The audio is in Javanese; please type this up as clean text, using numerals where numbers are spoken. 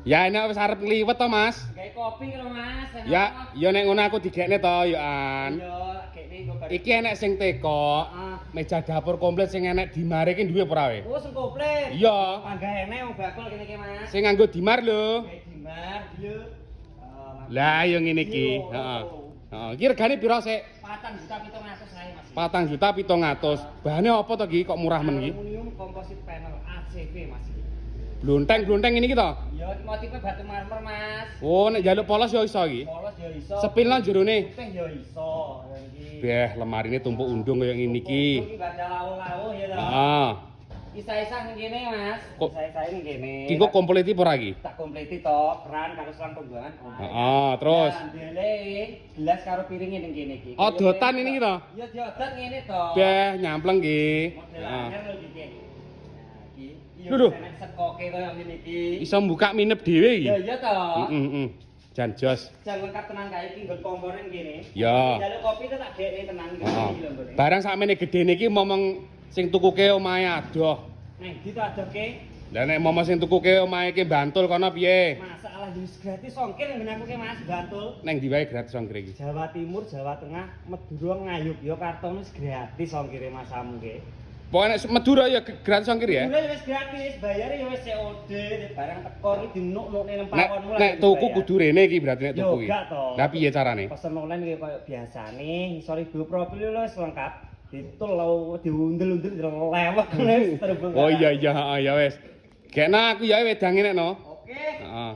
Ya enak wis arep ngliwet to, Mas. Gawe kopi lho, Mas. Enak Ya, apa? ya nek ngono aku digekne to, ya an. Iya, gekne engko bar. Iki enek sing teko, meja dapur komplit sing enek dimare iki duwe apa ora we? Oh, sing komplit. Iya. Panggah enek wong bakul kene iki, Mas. Sing nganggo dimar lho. Gawe dimar, lho. Oh, Lah ya ngene iki, Iya. heeh. Heeh, iki regane pira sik? 4.700.000 ae, Mas. 4.700.000. Bahane apa to iki kok murah men iki? Aluminium composite panel ACV, Mas. Blonteng-blonteng ini iki to? Iya, motifnya batu marmer, Mas. Oh, nek njaluk polos ya iso iki. Polos ya iso. Sepil nang jerone. Putih ya iso. Ya iki. Beh, lemarine tumpuk undung kaya ngene iki. Iki baca lawuh-lawuh ya to. Heeh. Isa-isa ning kene, Mas. Kok- Isa-isa ning kene. Iki kok komplit apa ora iki? Tak kompleti to, keran karo selang pembuangan. Heeh, terus. Dele gelas karo piringe ning kene iki. Odotan ini iki to? Iya, diodot ngene to. Beh, nyampleng iki. Model Heeh. anyar lho iki. Nah, iki. Iya, Lho, lho. enek sekoke kaya ngene iki. Iso buka minep dhewe iki. Iya, iya to. Heeh, heeh. Jan jos. Jan lengkap tenan kae iki nggon kompore ning kene. Ya. Njaluk kopi to tak gekne tenan iki Heeh. lho nggone. Barang sakmene gedene iki momong sing tukuke omahe adoh. Neng ndi to adohke? Lah nek momong sing tukuke omahe ki Bantul kono piye? Masalah yo wis gratis ongkir nang aku ke, Mas, Bantul. Neng ndi wae gratis ongkir iki? Jawa Timur, Jawa Tengah, Madura, Ngayogyakarta wis gratis ongkire masamu ke. Pokoke nek Madura ya gratis ongkir ya. Madura ya wis gratis, bayar ya wis COD, barang teko iki dinuk-nukne nang Nek pawonmu. nek tuku kudu rene iki berarti nek Yo, tuku iki. gak to. Lah piye carane? Pesen online iki koyo biasane, ngisor ibu profil lho wis lengkap. Ditul lho diundel-undel lewek wis terhubung. Oh iya iya, heeh ya wis. Gekna aku ya wedange nek no. Oke. Heeh.